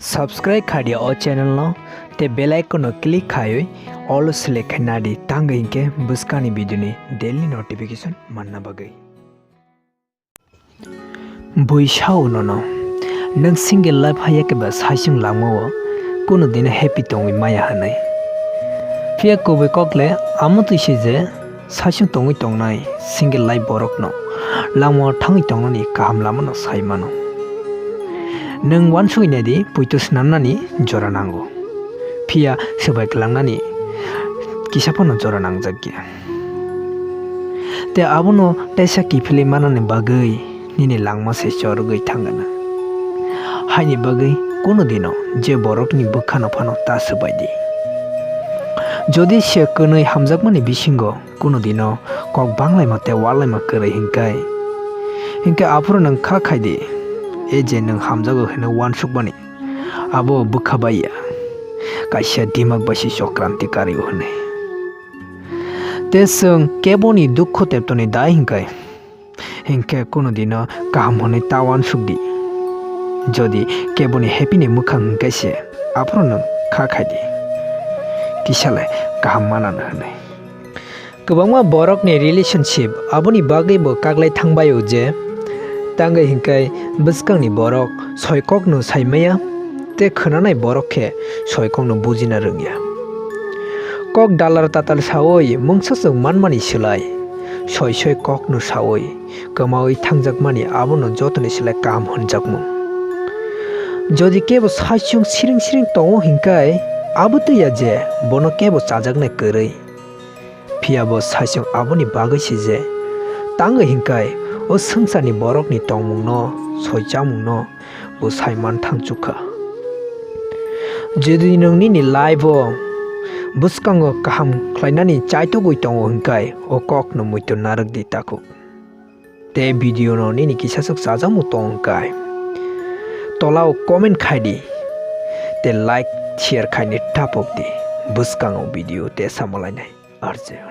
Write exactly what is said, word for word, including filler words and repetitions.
Subscribe khaidi o channel no, tei bell icon no click khaiwi all select khaina di, tangwi hinkhe bwskangni video ni daily notification manna bagwi. Bui sao nono, nwng single life haiya khe ba saichung langmao kunu dino happy tongwi maya hwnwi. Phiya kubui kok le amo twi se je saichung tongwi tongnai single life borokno langmao thangwi tongnani kaham lamano sai mano. Nwng uansugwi nai di, poito swnamnani jora nango, phiya swbai kwlangnani kisa phano jora nangjak ya. Tei abono teisa kiphilwi manani bagwi nini langma se chorogwi thangana. Haini bagwi kunu dino je borokni bwkhano phano ta swbai di. Jodi se kwnwi hamjakmani bisingo kunu dino kok banglaima tei ualaima kwrwi hinkai, hinkhe aphuru nwng kha khai di, e je nwng hamjago hwnwi uansukmani, abo bwkha bai ya, kaisa dimak bai se chokranti kari o hwnwi. Tei chwng keboni dukhu teptoni dai hinkai, hinkhe kunu dino kaham hwnwi ta uansuk di. Jodi keboni happy ni mwkhang hinkai se, aphuru nwng kha khai di, kisa le kaham manano hwnwi. Kwbangma borokni relationship aboni bagwi bo kaklai thangbai o je, tangwi hinkai bwskangni borok soi kokno sai maya, tei khwnanai borok khe soi kokno bujina rwngya. Kok dalar tatal sawi mungsa chwng manmani slai, soi soi kokno sawi kwmawi thangjakmani abono jotoni slai kaham hwnjakmung. Jodi kebo saichung siring siring tongo hinkai, abo twiya je bono kebo chajaknai kwrwi. Phiya bo saichung aboni bagwi se je, tangwi hinkai o swngcharni borokni tongmungno, soi chamungno bo sai man thangchuk kha. Jodi nwng nini life o bwskango kaham khlainani chaitogwi tongo hinkai, o kokno muitu narwk di takhuk. Tei video no nini kisaswk chajakmung tong hinkai, tola o comment khai di, tei like, share khaini tapok di. Bwskango video tei samalainai R J.